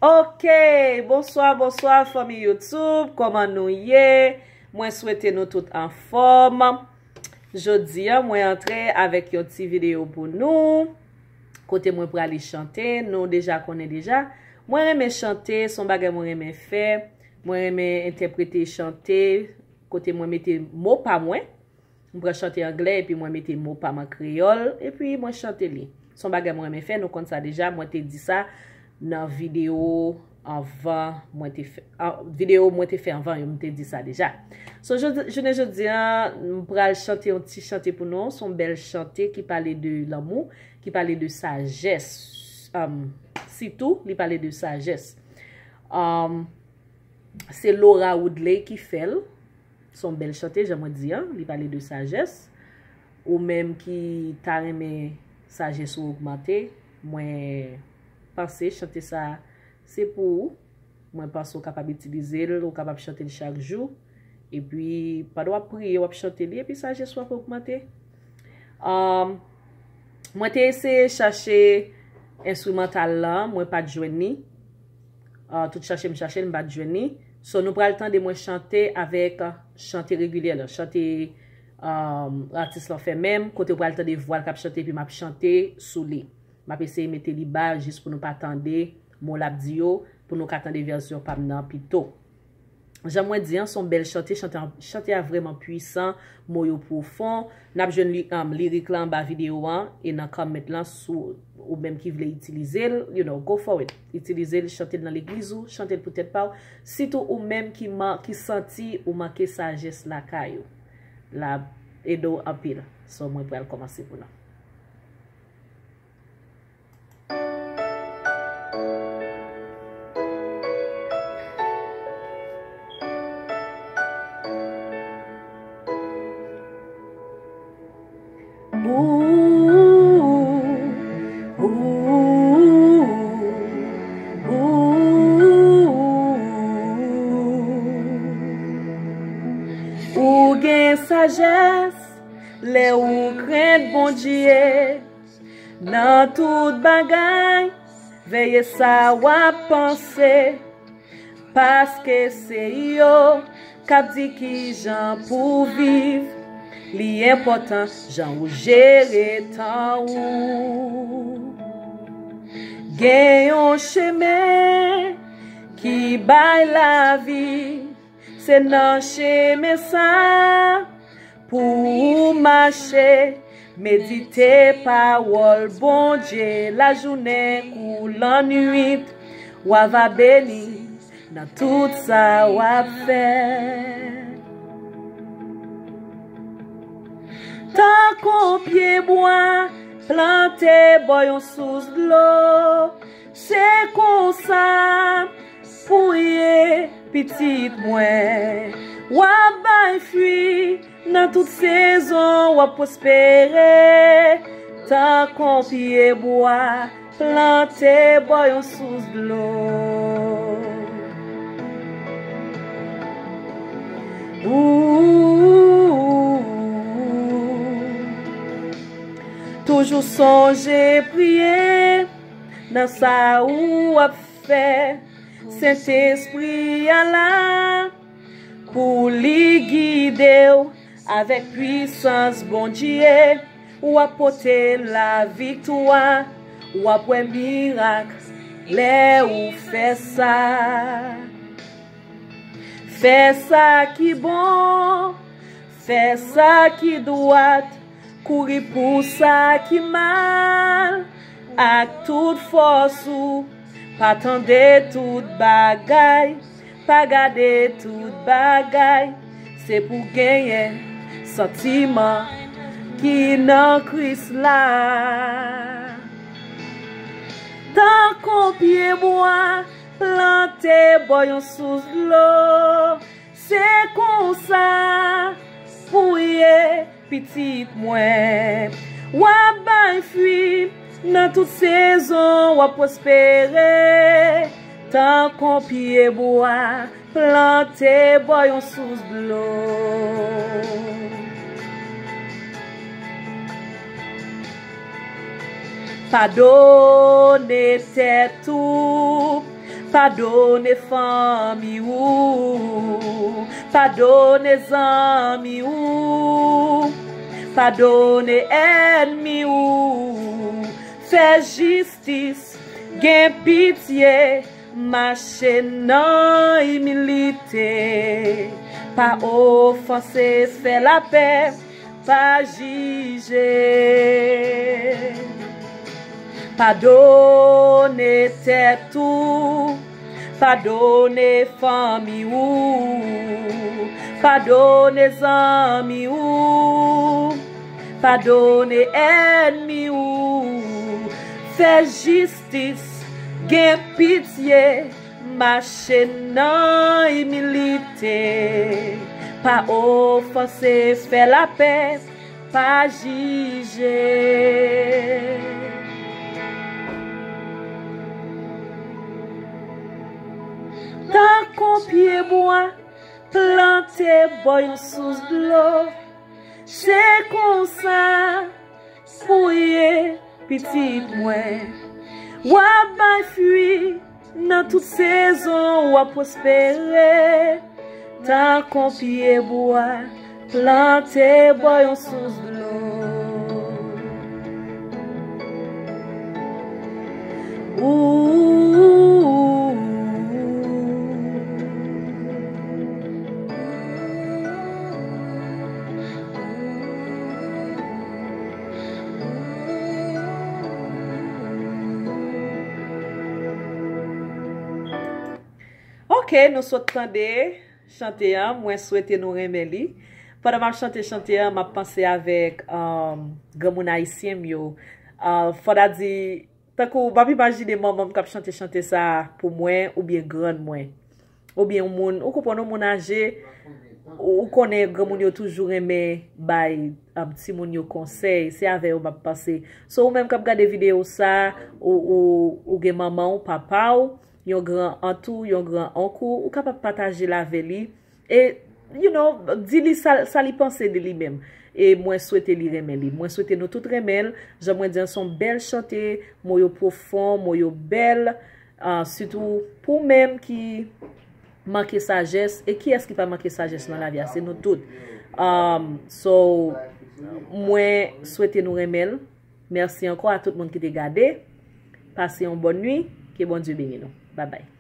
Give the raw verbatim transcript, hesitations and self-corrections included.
Ok, bonswa, bonswa fanmi YouTube, kòman nou ye? Mwen swete nou tout anfòm. Jodi a, mwen antre avèk yon ti videyo pou nou, kote mwen prale chante, nou deja konnen deja. Mwen renmen chante, se yon bagay mwen renmen fè. Mwen renmen entèprete chante, kote mwen mete mo pa mwen. M pran chante anglè epi mwen mete mo pa m an kreyòl, epi mwen chante li. Se yon bagay mwen renmen fè, nou konn sa deja, mwen te di sa nan videyo anvan mwen te fè, an, videyo mwen te fè anvan yo, m te di sa deja. So, jodi, jounen jodi a, m pral chante yon ti chante pou nou, se yon bèl chante ki pale de lanmou, ki pale de sajès. Um, sitou, li pale de sajès. Um, se Laura Woodley ki fè l. Se yon bèl chante, jan mwen di an, li pale de sajès. Ou menm ki ta renmen sajès ou ogmante, mwen panse chante sa se pou ou. Mwen panse ou kapab itilize l, ou kapab chante l chak jou. Epi, pandan w ap priye, w ap chante li, epi sajès ou ap ogmante. Um, mwen te eseye chache enstrimantal lan, mwen pa t jwenn li. Ah, tout chache m chache l, m pa t jwenn li. So, nou pral tande mwen chante avèk, ah, chante regilyè lan, chante, um, atis lan fè menm, kote w pral tande vwa l k ap chante, epi m ap chante sou li. M ap eseye mete li ba jis pou nou pa tande mo l ap di yo, pou nou ka tande vèsyon pa m nan pito. Jan mwen di an, se yon bèl chante, chante, chante a vrèman pwisan, mo yo pwofon. N ap jwenn li, um, lirik la anba videyo an e nan comment lan, sou ou menm ki vle itilize l, you know, go for it. Itilize l, chante l nan legliz ou, chante l pou tèt pa w. Sitou ou menm ki man-, ki santi ou manke sajès lakay ou. L ap ede w anpil. So, mwen pral kòmanse pou nou. Ou, ou, ou, ou. Ou gen sajès lè ou krent Bondye. Nan tout bagay, veye sa w ap panse, paske se yo k ap di kijan pou w viv. Li enpòtan jan ou jere tan ou. Gen yon chemen ki bay lavi, se nan chemen sa pou ou mache, medite pawòl Bondye lajounen kou lannwit, w a va beni nan tout sa w ap fè. Tankou pyebwa plante bò yon sous dlo, se konsa pou w ye, pitit mwen. W ap bay fwi nan tout sezon, w ap pwospere tankou pyebwa plante bò yon sous dlo. Ou toujou sonje priye nan sa ou ap fè. Sentespri a la pou li gide w avèk pwisans Bondye. W ap pote laviktwa, w ap wè mirak lè ou fè sa. Fè sa ki bon, fè sa ki dwat, kouri pou sa ki mal ak tout fòs ou. Pa tande tout bagay, pa gade tout bagay. Se pou genyen santiman ki nan Kris la. Tankou pyebwa plante bò yon sous dlo, se konsa pou w ye, pitit mwen. W ap bay fwi nan tout sezon, w ap pwospere tankou pyebwa plante bò yon sous dlo. Padone tèt ou, Padone fanmi ou, padone zanmi ou, padone ènmi ou. Fè jistis, gen pitye, mache nan imilite. Pa ofanse, fè lapè, pa jije. Padone tèt ou, padone fanmi ou, padone zanmi ou, padone ènmi ou. Fè jistis, gen pitye, mache nan imilite. Pa ofanse, fè lapè, pa jije. Tankou pye bwa plante bò yon sous dlo, se konsa pou w ye, pitit mwen. W ap bay fwi nan tout sezon, w ap pwospere tankou pye bwa plante bò yon sous dlo. Ooh. Ok, nou sot tande chante an. Mwen swete nou renmen li. Pandan m ap chante chante an, m ap panse avèk, um, granmoun ayisyen m yo. Uh, fò ta di, tankou, m ap imajine manman m k ap chante chante sa a pou mwen oubyen grann mwen. Oubyen yon moun, ou konprann, yon moun aje, ou, ou konnen granmoun yo toujou renmen bay, um, timoun yo konsèy, se avè yo m ap panse. So, ou menm k ap gade videyo sa a, ou, ou, ou gen manman w, papa w, yon gran ant ou, yon gran onk ou, ou kapab pataje l avè li. E, you know, di li sa, sa li panse de li menm. E mwen swete li renmen li. Mwen swete nou tout renmen l. Jan mwen di an, se yon bèl chante, mo yo pwofon, mo yo bèl. Ah, sitou pou ou menm ki manke sajès. E kiyès ki pa manke sajès nan lavi a? Se nou tout. Um, so, mwen swete nou renmen l. Mèsi ankò a tout moun ki te gade. Pase yon bòn nwi. Ke Bondye beni nou. Babay.